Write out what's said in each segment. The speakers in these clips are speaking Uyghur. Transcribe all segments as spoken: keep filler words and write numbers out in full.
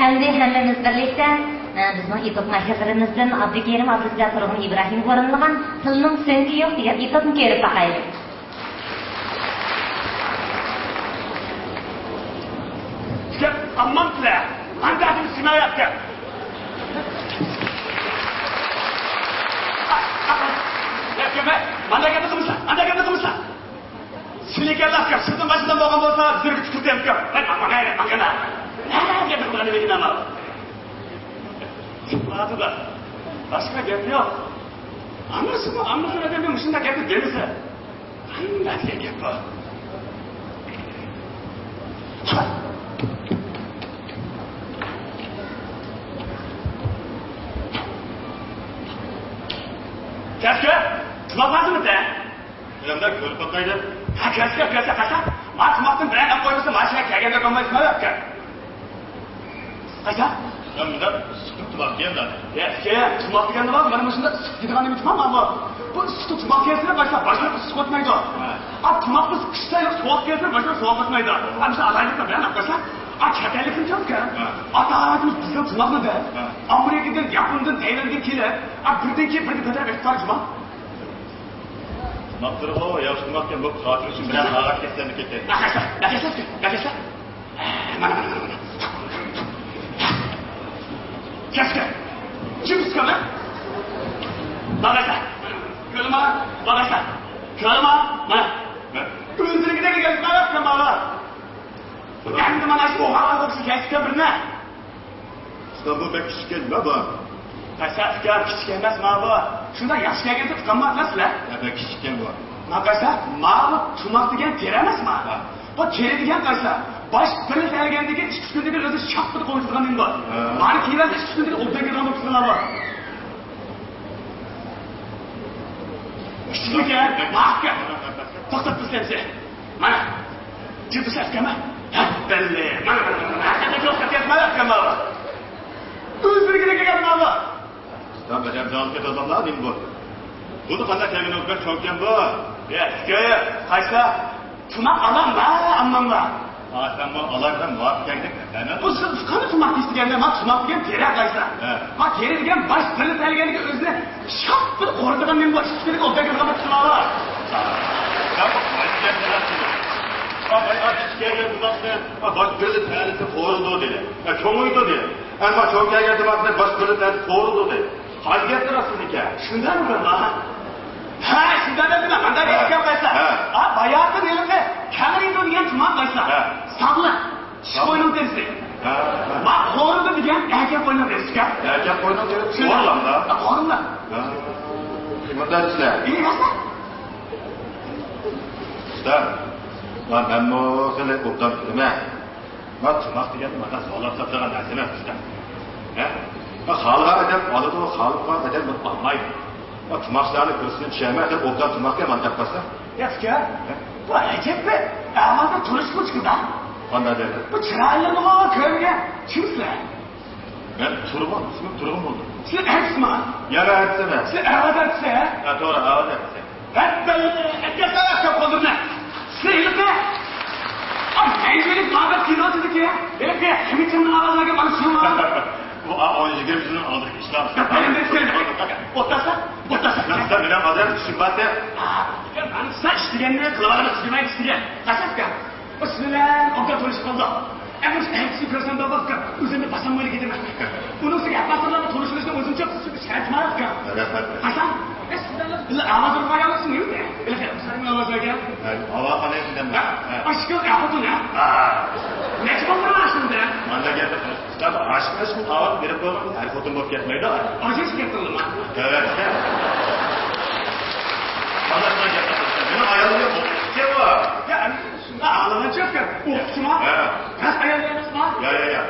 ئەمدى ھەممىمىز بىرلىكتە، ئە، بىزنىڭ ئېپوپ ماھىرلىرىمىزدىن ئابدۇكېرىم ئابدۇزىدە تۇرغۇن ئىبراھىمغا ئورۇنلىغان تىلنىڭ سۆڭىكى يوق دېگەن ئېپوپنى كۆرۈپ باقايلى. ئۇكام، ئاممام سىلەر. ئانداقتىن سىناياتكەن. يا ئۇكام، مانا گەپنى قىلمىسا، ئانداق گەپنى قىلمىسا. سىلىكەنلەپ كەپ، سىزدىن باشقىدىن بولغان بولسا، بىزگە تۈكۈرتەمكەن. مانا، مانا، مانا. نەگە تۇرغىنى بىلگىنەم. باشقا گەپ يوق. ئاڭلىسىمۇ، ئاڭلىسۇن ئادەمگە مۇشۇنداق گەپنى دېمىسە. قانداق دېگەن گەپ بۇ؟ كەسكە، تۇماق بارمىدى؟ ئۆيۈمدە كۆرۈپ باقايلى. ھە، كەسكە، كەسكە، قاچا. ما تۇماقتىن بىرەر ئەپ قويمىسا، ما شەھەر كەلگەندە قالمايسىز، ما ئەپكە. قاچا؟ مەن بۇنداق ئىسسىقتىن تۇماق يېگەن زادى. يا، ئىكەن، تۇماق دېگەننى بار، مانا مۇشۇنداق ئىسسىق دېگەن نېمە تۇماق بار بۇ؟ بۇ ئىسسىقتىن تۇماق يەسىلەر باشلاپ، باشلاپ ئىسسىق ئۆتمەيدۇ. ھە. ئا، تۇماق بىز قىشتا سوغۇق يەسىلەر باشلاپ سوغۇق ئۆتمەيدۇ. ئا، بىز ئالايلىقتا بىلەن ئاپقاچا. ئا، چەت ئەللىكىم چوڭكەن. ھە. ئاتا ئايىمىز بىزنىڭ تۇماقنى دە. ھە. ئامېرىكىدىن، ياپوندىن، تەيۋەندىن كېلىپ، ئا، بىردىن كېيىن بىردىن كۆتەرىپ ئېتىپ بار جۇما. تۇماق تۇرغۇ، ياخشى تۇماقكەن، بۇ خاتىرە ئۈچۈن بىرەر ئاغاچ كەتسەم كېتەي. نەقەشلە، نەقەشلە، نەقەشلە. مانا، مانا، مانا، مانا. كەسكە. جىمىسكا، مانا. باغاشلا. كۆرۈما، باغاشلا. كۆرۈما، مانا. ئۆزلىرىگە دېگەن گەپ بار، مانا. ئەمدى مانا شۇ ئوغانلارغا ئوخشاش كەسكە بىرنى. ئۇستام، بۇ بەك كىچىككەن نېمە بۇ؟ قاچا ئۇكام، كىچىك ئەمەس مانا بۇ. شۇنداق ياخشى كەلگەنتى ئۇكام، مانا سىلەر. يا، بەك كىچىككەن بۇ. ما قاچا، ماۋۇ تۇماق دېگەن تېرە ئەمەس ما. ھە. بۇ تېرە دېگەن قاچا، باش بىرلا تەلگەندىكى ئىككى ئۈچ كۈندىن كېيىن ئۆزى شاپپىدە قويۇلىدىغان نېمە بۇ. ھە. مانا كىيىۋەرسە ئىككى ئۈچ كۈندىن كېيىن ئوبدان كېتىدىغان بولۇپ تۇرغان بۇ. كىچىكمىكەن؟ ماككەن. توختاپ تۇرسەن سەن. مانا، جىددىي سەتكەنمەن. ھە، بەللى. مانا، مانا، مانا، ھەقىقەتەن چوڭ سەتكەنمەن، ئەتكەنمەن. ئۆزلىرىگە كەلگەن مانا. ئۇستام، ئادەم جانلىق ئادەملەر نېمە بۇ؟ بۇنى قانداق كەلگىنىڭىز بەك چوڭكەن بۇ. يا، ئىككى، قايسى؟ تۇماق ئالام، ھە، ئاممامغا. ھا، سەن بۇ ئالايسەن، مۇۋاپىق كەلدىڭ، سەن. بۇ سىز قانداق تۇماق دېيىش دېگەندە، ما تۇماق دېگەن تېرە قايسى؟ ھە. ما تېرە دېگەن باش بىرلا تەلگەندىكى ئۆزىنى شاپپىدە قورۇتىدىغان نېمە بۇ؟ ئىككى كۈنلۈك ئوبدان كېتىدىغان بىر تۇماق. يا، بۇ قايسى گەپ؟ ما بايا ئىچكەن تۇماقنى، ما باش بىرلا تەلىسى قورۇلىدۇ دېدى. يا، چوڭىيىدۇ دېدى. ئەمما چوڭ كەلگەن تۇماقنى باش بىرلا تەلىسى قورۇلىدۇ دېدى. قايسى گەپتۇر ئەسلىدىكى؟ شۇنداقمۇ بىر ما؟ ھە، شۇنداق دېدىم، قانداق ھە. گەپ قايسا؟ ھە. ھا، باياتىن ھېلىقى كەڭرى دېگەن تۇماق قايسا؟ ھە. ساغلىق. ئىككى قوينىڭ تېرىسى. ھە، ھە. ما قورۇلدى دېگەن ئەركەك قوينىڭ تېرىسىكەن. ئەركەك قوينىڭ تېرىسى. شۇنداق. قورۇلامدا؟ ھە، قورۇلدى. ھە. مۇنداق دېسىلە. ئى، ماسا. ئۇستا، ما مەنمۇ خېلى ئوبدان بىلىمەن. ما تۇماق دېگەن مانا زورلاپ ساتىدىغان نەرسە ئەمەس بىزدە. ھە؟ ما خالىغان ئادەم ئالىدۇ، خالىمىغان ئادەم بۇنى ئالمايدۇ. ما تۇماقچىلارنى كۆرسىتىپ چۈشەنمەي، ئوبدان تۇماقكەن مانا دەپ قالسا. يا ئۇكا، بۇ ئەجەب بىر ئەھۋالدا تۇرۇشمۇ چىقىدۇ. قانداق دەيدۇ؟ بۇ چىرايلىرىنى كۆرگەن كىمسىلەر؟ مەن تۇرغۇن، ئىسمىم تۇرغۇن بولدى. سىلەر ئەرتىسما؟ يا، مەن ئەرتىسمەن. سىلەر ئەھۋال ئەرتىسى، ھە؟ ھە، توغرا، ئەھۋال ئەرتىسى. ھەتتا ئەكەپ قوللىرىنى. سىلەر ھېلىقى، ئا، مەڭگۈلۈك بابەت كىنوسىدىكى ھېلىقى ھەمىدجاننىڭ ئاۋازىغا مانا شۇ. بۇ، ئا، ئون يىگىرمە يىلنىڭ ئالدىدىكى ئىشلار. يا، بەلگىلىك سەن. ئولتۇرسا، ئولتۇرسا. سەن مېنىڭ ئادەم چۈشۈنمەيسەن. ئا، يا، مانا سەن ئىش دېگەننى قىلىۋالىمىز، دېمەي ئىش دېگەن. قاچاقكا. بىز بىلەن ئوبدان تونۇشۇپ قالدۇق. ئەمما ئەرتىسىنى كۆرسەم بولغۇ، ئۆزۈمنى باسالمايلا كېتىمەن. ئۇنىڭ ئۈستىگە ئەپپاسىرلارنىڭ تونۇشۇۋېلىشنىڭ ئۆزىنىڭچە شەرتى بار ئىكەن. رەھمەت. قاچان؟ ئە، سىز بىلەن بىللە ئاۋاز ئۇرغان ئاياللار ئىسمى نېمە؟ بىللە ئۇرغان ئاياللار ئىكەن. ھە، ئاۋاز قانداق دېگەن؟ ھە. ئاشۇ ئەر خوتۇن، ھە؟ ھە. نەچچە بالىلىرى بار ئاشۇنىڭدا؟ مانا گەپ. ئاشۇ ئاشۇ ئاۋاز بېرىپ قويغان ئەر خوتۇن بولۇپ كەتمەيدۇ. ئاجىز گەپ قىلدىم. تەۋەككە. قانداق گەپ قىلدىڭ؟ مېنىڭ ئايالىم يوق. ئوقۇتقۇچى بۇ. يا، ئەمدى شۇنداق ئاڭلىغانچە ئوقۇتقۇچىما؟ ھە. راست ئاياللىرىمىز بار. يا، يا، يا.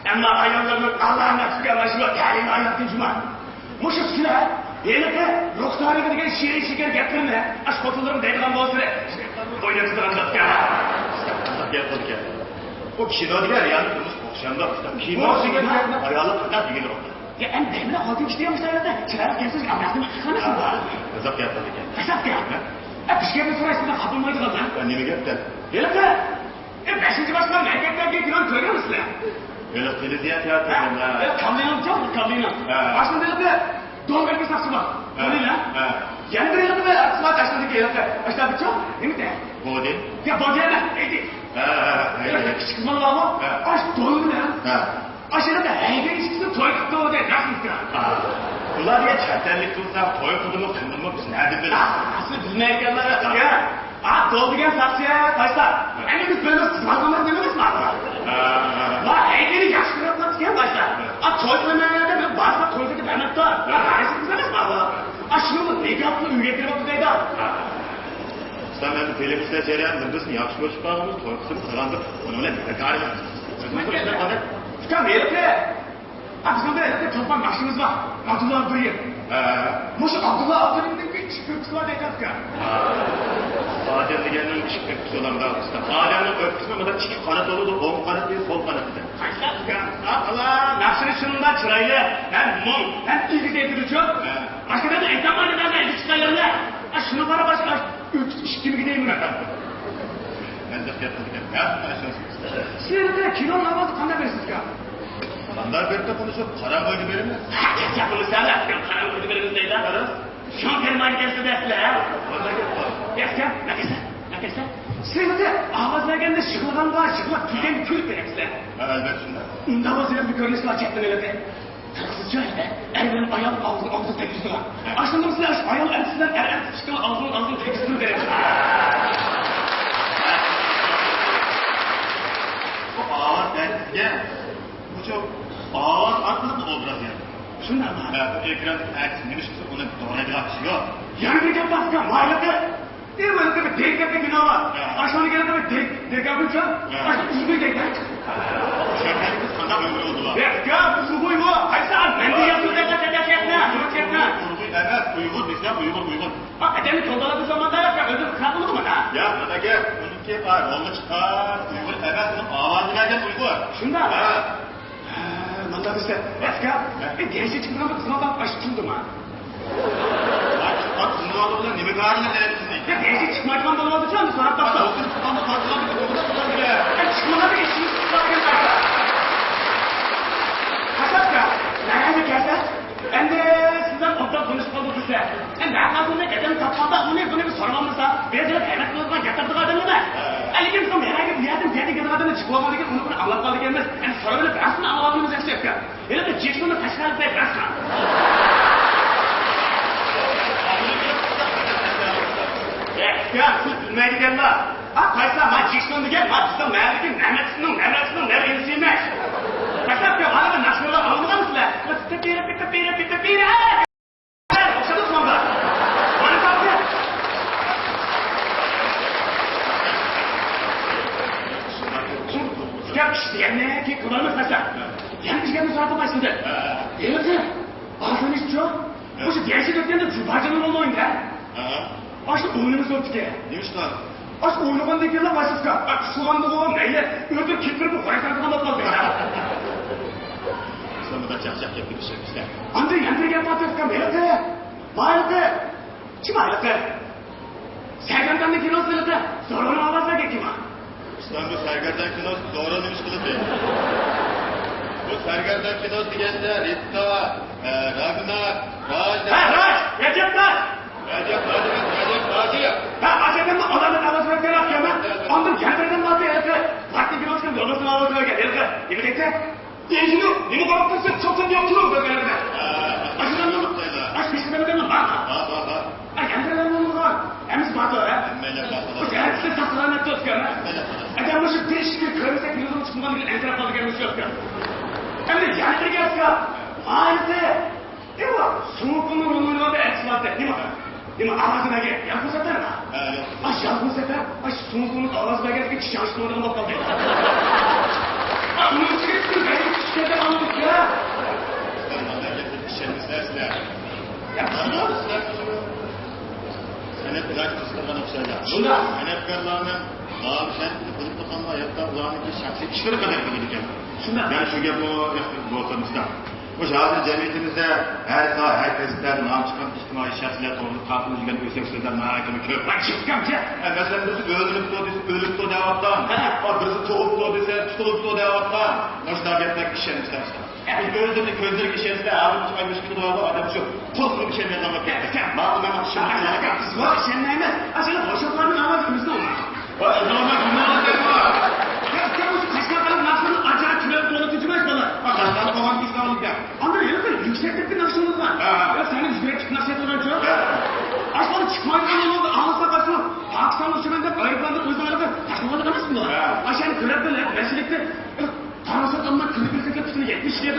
ئەمما ئاياللارنىڭ ئاللا نەپسىگە ئالاشىۋا تەلىيىنى ئايلاندى جۇما. مۇشۇ سىلەر ھېلىقى رۇخسارىغا دېگەن شېرىن شېكەر گەپلىرىنى ئاش خوتۇنلىرىم دەيدىغان بولسىلەر ئوينىتىدىغان گەپكەن. ئۇ كىنو دېگەن رېئال تۇرمۇشقا ئوخشامدۇ؟ كىنو دېگەن گەپنى ئايالى قانداق دېگىلى بولىدۇ؟ يا، ئەمدى دەيمەن، خوتۇن كىشى دېگەن مۇشۇ يەردە چىرايلىق گەپ سۆزگە ئامراق نېمە قىلىسىز؟ غەزەپ گەپ قىلىدىكەن. غەزەپ گەپ؟ ھە؟ ئە، بىر گەپنى سورايسىز، خاپا بولمايدىغاندا. يا، نېمە گەپتە؟ ھېلىقى، ئە، بەشىنچى باشقا مەكتەپتىكى كىنونى كۆرگەنمىسىلەر؟ ھېلىقى تېلېۋىزىيە تىياتىرىنىڭ، ھە؟ ھە، كاملىنىڭ، كاملىنىڭ. ھە. ئاشۇندىلىقى دور بەرگۈسى بار. ھە. كۆرىلە. ھە. يەنە بىر ھېلىقى بىر ئارتىس بار، ئاشۇندىكى ھېلىقى. ئاشۇندىكى نېمە دەي؟ بودى. يا، بودى ئەمەس، ئەيدى. ھە، ھە، ھە، ھېلىقى ئەيدى. كىچىك قىز بالا بارغۇ. ھە. ئاشۇ دولىنى. ھە. ئاشۇنداق ھەيدەي ئىككىسى توي قىپتۇ دەي، راستمىكەن؟ ھە. بۇلار دېگەن چەت ئەللىك قىلسا، توي قىلدىمۇ، قىلمىدىمۇ، بىز نەدىن بىلىمىز؟ ئا، سىز بىلمەيدىكەنلەر يا. ئا، دول دېگەن ساقچى، قايسا؟ ئەمدى بىز بىلىمىز، سىز ماڭغانلار دېمەيمىز ماڭا. ھە، ھە. لا، ھەيدىنى ياخشى كۆرۈپ قاپتىكەن قايسا. ھە. ئا، توي قىلىمەن دەپ، بىر بارسا توي قىلىپ بەرمەپتۇ. ھە. ھە، قايسى بىلمەيمىز ماڭا. ئا، شۇنىڭ نىكاھلىق ئۆيگە كىرىپ دەيدۇ. ھە. سەن ئەمدى تېلېۋىزىيە جەريانىدا بىرسىنى ياخشى كۆرۈپ قالغانمىز، توي قىلسىمىز قىلغاندا، ئۇنىڭ بىلەن نېمە كارىمىز؟ ئۇكام، ھېلىقى. ئا، بىزنىڭ بىر ھېلىقى چولپان ناخشىمىز بار. ئابدۇللا ئابدۇرېھىم. ھە. مۇشۇ ئابدۇللا ئابدۇرېھىمنىڭ ئىككى ئۆپكىسى بار دەيدۇ ئۇكام. ھە. ئادەم دېگەننىڭ ئىككى ئۆپكىسى بولامدۇ ئۇستا؟ ئادەمنىڭ ئۆپكىسىنىڭ مۇنداق ئىككى قانىتى بولىدۇ، ئوڭ قانىتى، سول قانىتى دەپ. قايسى ئۇكام؟ ئا، ئالا، ناخشىنى شۇنداق چىرايلىق، ھەم مۇڭ، ھەم ئېگىز ئېيتىدۇچۇ. ھە. باشقىلارنى ئېيتالمايدىغاندا ئېلىپ چىققانلىرىنى. ئا، شۇنى قارا باشقا ئۈچ ئىككىمىگە دەيمەن. مەن دىققەت قىلىدىكەن. ھە، ئاشۇ. سىلەردە كىنو ئاۋازى قانداق بېرىسىزكەن؟ قانداق بېرىدۇ بۇنى شۇ قاراڭغۇ ئۆيدە بېرىمىز. ھە، گەپ بولمىسا، قاراڭغۇ ئۆيدە بېرىمىز دەيدۇ. شۇڭا بېرمەيدىكەنسىز دەپسىلەر. قانداق گەپ بار؟ ياقكەن، نەكەسە، نەكەسە. سىلەردە ئاۋاز بەرگەندە يىغلىغانغا يىغلاپ، كۈلگەنگە كۈلۈپ بېرەمسىلەر. ھە، ئەلۋەتتە شۇنداق. ئۇنداق بولسا بىر كۆرۈنۈش بار چەتتىن ئېلىپ. قىلىقسىز جايدا ئەر بىلەن ئايال ئاغزىنى ئاغزىغا تەگكۈزىدىغان. ئاشۇندىن بىزلەر ئايال ئەر بىلەن ئەر ئەر ئىككىلا ئاغزىنى ئاغزىغا تەگكۈزىدۇ دەيمىز. بۇ ئاۋاز تەگكۈزگەن. بۇ ئاۋاز ئارقىلىق ئوبراز يارىتىدۇ. شۇنداقمۇ؟ ھە، بۇ ئېكران ئەكس نېمە ئىش قىلسا ئۇنى دورايدىغان كىشى يوق. يەنە بىر گەپ بار ئۇكام، مايلىقى. ئى، مايلىقى بىر دېرىكەپتە كىنو بار. ھە. ئاشۇنى كەلگەن بىر دېرىك، دېرىكەپتە ئۇكام. ھە. ئاشۇ ئۇيغۇر دەيدۇ. شەكەرلىك قانداق ئۇيغۇر بولدى بۇ؟ يا، يا، ئۇيغۇر، ئۇيغۇر. قايسى ئەمدى يازدى دەپ، دەپ، دەپ، دەپ، دەپ. ئۇيغۇر ئەمەس، ئۇيغۇر دېسە ئۇيغۇر، ئۇيغۇر. ئا، ئادەمنى كونترول قىلىش زاماندا يا، ئۆزى خەق بولىدۇ مانا. يا، مانا گەپ، ئۇنىڭكى، ئا، رولغا چىققان ئۇيغۇر ئەمەس، ئۇنىڭ ئاۋازىنى بەرگەن ئۇيغۇر. شۇنداق. ھە. ھە، مانا دېسە، ئەسكەر، ھە. ئى، دەرسكە چىقمىغاندا قىزغا باقىپ ئاشۇ تۇردىما؟ ئا، چىققان قىزنىڭ ئالدى بىلەن نېمە كارىڭىز دەيدۇ سىزنىڭ؟ يا، دەرسكە چىقمايدىغان بولۇۋالدى شۇ، ئەمدى سوراپ باقسا. ئا، ئولتۇرۇپ چىققاندا تارتىلغان بىر ئوغۇل بىلەن ئىشىمىز چىقىپ بارغان. ئەسكەر، نەگە كەلسە؟ ئەمدى سىزلەر ئوبدان تونۇشۇپ قالدۇق دېسە، ئەمدى ھەر قايسىمىز ئادەم تاپقاندا ئۇنى بۇنى بىر سورىۋالمىسا، بەزىلەر ھەيران قېلىدىغان گەپ تاپىدىغان ئادەم ئەمەس. لېكىن بىز ھەر بۇ يەردىن بۇ يەرگە كېلىدىغان ئادەمنى چىقىۋالغاندىن كېيىن ئۇنى بۇنى ئاڭلاپ قالىدىكەنمىز. ئەمدى سورىۋېلىپ ھەممىسىنى ئاڭلاۋالغىنىمىز ياخشى ئەپكەن. ھېلىقى جېكسوننى تاشلىۋېتىپ بەرسىڭە. يا، سىز بىلمەيدىكەنلا. ھا، قايسا، ما جېكسون دېگەن، ما بىزنىڭ مەھەللىدىكى مەمەتسىنىڭ نەۋرىسىنىڭ نەۋرە ئىنىسى ئەمەس. قايسا، مانا بۇ ناخشىلارنى ئاڭلىمىغانمىسىلەر؟ پىتتە پىرە، پىتتە پىرە، پىتتە پىرە. ئوخشىدى ئۇسمانغا. مانا تاپتى. گەپ ئىش دېگەننى كېيىن قىلارمىز قايسا. يەنە بىر گەپنى سوراپ قويسىدە. ھېلىقى ئازمىنىشچۇ؟ مۇشۇ دەرسكە كەتكەندە جۇباجىنىڭ رولىنى ئوينىدى. ھە. ئاشۇ ئوينىمىز بوپتىكەن. نېمىشقا؟ ئاشۇ ئوينىغاندىن كېيىنلا باشلىسا، ئۇسسۇلغاندىغۇ مەيلى ئۆلتۈرۈپ كېتىپ بېرىپ غايىب قالىدىغان بولۇپ قالدى. سەن بۇنداق چاقچاق گەپكە چۈشۈرمىسەن. ئاندىن يەنە بىر گەپ بار دەپتىكەن، ھېلىقى. مايلىقى. كىم ھېلىقى؟ سەرگەرداننىڭ كىنوسى ھېلىقى. زورۇنىڭ ئاۋازى بەرگەن كىم ئۇ؟ ئۇستام، بۇ سەرگەردان كىنوسى زورۇن نېمە ئىش قىلىدۇ؟ بۇ سەرگەردان كىنوسى دېگەندە رىتا، ئە، راگنار، راج دەپ. ھە، راج! رەجەپ راج! رەجەپ راج ئەمەس، رەجەپ راجى. ھە، ئاشۇ ئادەمنىڭ ئالامەت ئاۋازى بەرگەن ئۇكام. ئاندىن يەنە بىر ئادەم بارتى، ھېلىقى. ۋاقتى كىنوسىنىڭ زورۇنىڭ ئاۋازى بەرگەن ھېلىقى. نېمە دەيتتى؟ ئېشىنى نېمە قاراپ تۇرسەن؟ چوقۇم ياق تۇرۇڭ دېگەن. ئاشۇ ئاشۇ بىر سەۋەبىدىن بار. بار، بار، بار. ئەي، ھەممىدىن بولغان. ھەممىسى بار، ھە؟ ھەممەيلەن بار. بۇ جەھەتتە ساق سالامەت تۇرۇپ كەل. ھەممەيلەن بار. ئەگەر مۇشۇ بىر ئىشنى كۆرمىسەك، يۈزىمىز چىقمىغاندىن كېيىن ئەنسىرەپ قالىدىكەن مۇشۇ ئۆتكەن. ئەمدى يەنە بىر گەپ بار. ھاياتى. ئەيۋا، سۇڭۇپۇننىڭ رولىنى ئوينىغاندا ئەكس بارتى. نېمە؟ نېمە ئاۋازى بەرگەن؟ يالقۇن سەپەر ما؟ ھە، يالقۇن. ئاي، يالقۇن سەپەر، ئاي، سۇڭۇپۇننىڭ ئاۋازى بەرگەندىكىن چىشاڭ چىقمايدىغان بولۇپ قالدى. ئاي، ئۇنىڭ ئۈستىگە پۈتۈن بەدىنى چۈشكەندەك ئاڭلىدىم يا. سىلەر مانا گەپكە ئىشەنمىسىلەر سىلەر. يا، سىلەر سەنئەت ئىلاجى قىسقىرغان ئوخشايدۇ. شۇنداق. سەنئەتكارلارنىڭ نامى سەنئەتنى بىلىپ تۇرغانلار ھەتتا ئۇلارنىڭكى شەخسىي ئىشلىرى قەدەر بىلىدىكەن. شۇنداق. يەنە شۇ گەپمۇ بولسا مۇشۇنداق. خوش، ھازىر جەمئىيىتىمىزدە ھەر ساھە، ھەر كەسىپلەردە نام چىققان ئىجتىمائىي شەخسلەر توغرىسىدا تارقىلىپ يۈرگەن ئۆسەك سۆزلەر ناھايىتى كۆپ. ۋاي، چىققانچە! ئە، مەسىلەن، بىرسى ئۆلۈپتۇ دېسە، ئۆلۈپتۇ دەۋاتقان. ھە. ئا، بىرسى تۇغۇپتۇ دېسە، تۇتۇلۇپتۇ دەۋاتقان. مۇشۇنداق گەپلەرگە ئىشەنمىسەڭلار. ئە، ئۆزلىرىنىڭ كۆزلىرىگە ئىشەنسە، ھازىر ئايمىش كىلو ئادەم شۇ قورقۇپ ئىشەنمەيدىغان بولۇپ كەتتى. ماقۇل، مەن ئىشەنمەيمەن. ياق، ياق، بىز بۇ ئىشەنمەيمىز. ئاشۇنداق بوشاپ بارمىغان ئاۋاز ئۆزىنىڭ. ۋاي، ئۇنىڭ نېمە ئادەم بار؟ يا، سەن مۇشۇ قەشقەر قىلىپ ناخشىنى ئاجايىپ كۈلەپ بولۇپ كېتىمەن بالىلار. قەشقەر قىلغان كېسىلىڭلار. ئاندىن ھېلىقى يۈكسەك تېپكى ناخشىلىرىڭىز بار. ھە. يا، سەن يۈكسەك تېپكى ناخشا ئېيتىدىغانچۇ؟ ھە. ئاشۇنداق چىقمايدىغان يولدا ئاڭلىساق ئاشۇ پاكىستانلىق شۇ مەندەپ ئايروپىلاندا ئۆزىڭلارغا تاشلىۋالغان ئەمەسمۇ؟ ھە. ئاشۇنى كۆرۈپ بىلە، مەسىلىكتە قارىسا ئەمما كۈلۈپ كۈلۈپ كېتىپ يەتمىش يىل.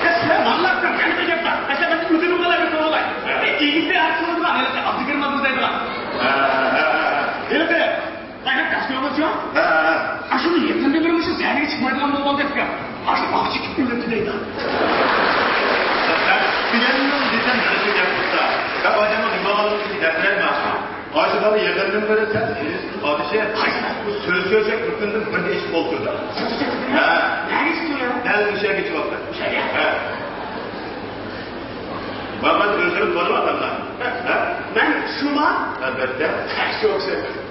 يا، سىلەر ماڭلاپسىلەر، مەن دېگەن گەپ بار. مەسىلەن، مەن مۇدىرىم بىلەن بىر توۋلاي. ھە. ئىگىسى ئارتىسىڭىز بار، ھېلىقى ئابدۇكېرىم ئابدۇزەيدىغان. ھە، ھە، ھە. ھېلىقى قايناپ تاشلىۋالغۇچۇ؟ ھە، ھە. ئاشۇنى يېقىندىن بېرى مۇشۇ سەھنىگە چىقمايدىغان بولغان دەپ گەپ. ئاشۇ ئاقچى كىم ئۆلۈپتۇ دەيدۇ. دېگەننىڭ دېسەم، مانا شۇ گەپ بولسا. گەپ ئادەمنىڭ دىماغىنىڭ ئىچىگە دەپرەيمەن. ئاشۇ بالا يېقىندىن بېرى سەل سېرىشتىن قالىشى، بۇ سۆز سۆزلەپ بىر كۈندىن بىرنى ئىچىپ ئولتۇردى. ھە. نەگە ئىچتى ئۇ يا؟ دەل ئۆشە كېچە ۋاقتى. ئۆشە يا؟ ھە. بارماي ئۆزلىرى بولۇۋاتامدا. ھە؟ مەن شۇما؟ ئەلۋەتتە. شۇ ئوخشايدۇ.